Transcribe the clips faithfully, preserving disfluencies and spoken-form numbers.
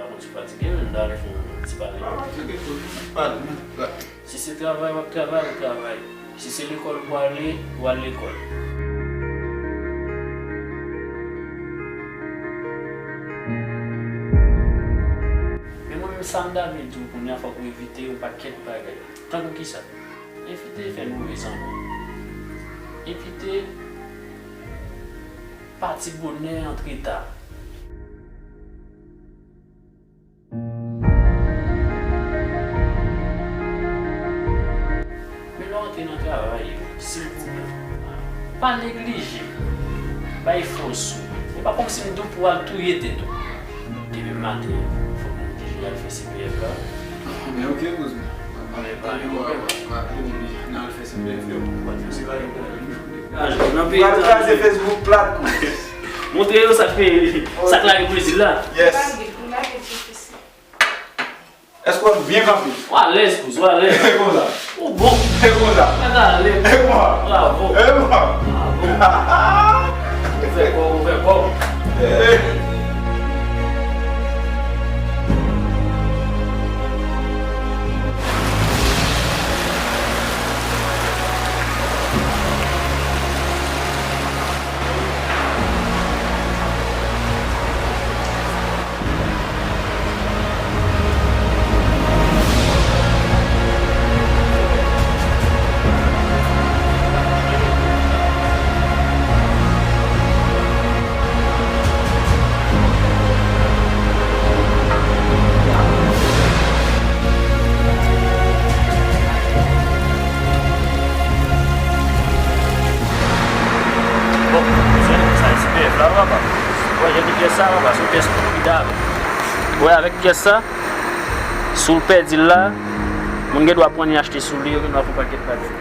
Ou fatige, men m ta vle fè yon ti pale. Ah, fatige, tou. Pale, men. Si se travay w ap travay, ou travay. Si se lekòl ou ale, ou al lekòl. Men mwen menm, sa m ta vle di w kounye a, fòk ou evite yon pakèt bagay. Tankou kisa? Evite fè move zanmi. Evite pati bonè, antre ta. Men lè w antre nan travay yo, silvouplè, pa neglije. Bay fòs ou. E pa kòmsi m di w pou w al touye tèt ou. Demen maten, fòk nou oblije al fè C P F la. Men oke, kouz mwen. Men pa gen pwoblèm. N al fè C P F yo. Nan peyi pral kraze Facebook plat, kouz. Montre yo sa k fè, sa k lage Brezil la. Yes. Èske w byen kanpe? W alèz, kouz, w alèz. E konsa. Ou bon. E konsa. Mwen ta ale. E mwa. Bravo. E mwa. Bravo. Ou fè kò, ou fè kò. E. Bon, se sa, S P F la, papa. Wè, jan de pyès sa, papa, se yon pyès ki formidab. Wè, avèk pyès sa, si w pèdi l la, moun gen dwa pran li achte sou li, yo gen dwa fè yon pakèt bagay.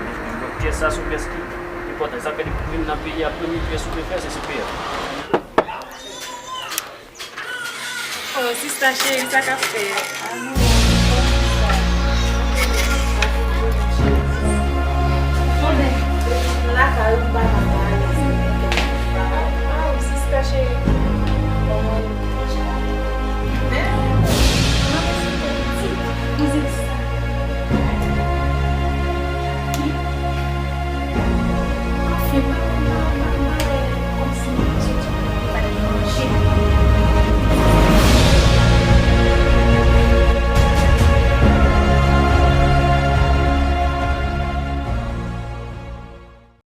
Donk, pyès sa, se yon pyès ki enpòtan. Sa fè depi w vin nan peyi a, premye pyès ou dwe fè, se S P F. Oh, sista cheri, sa k ap fèt? Amou.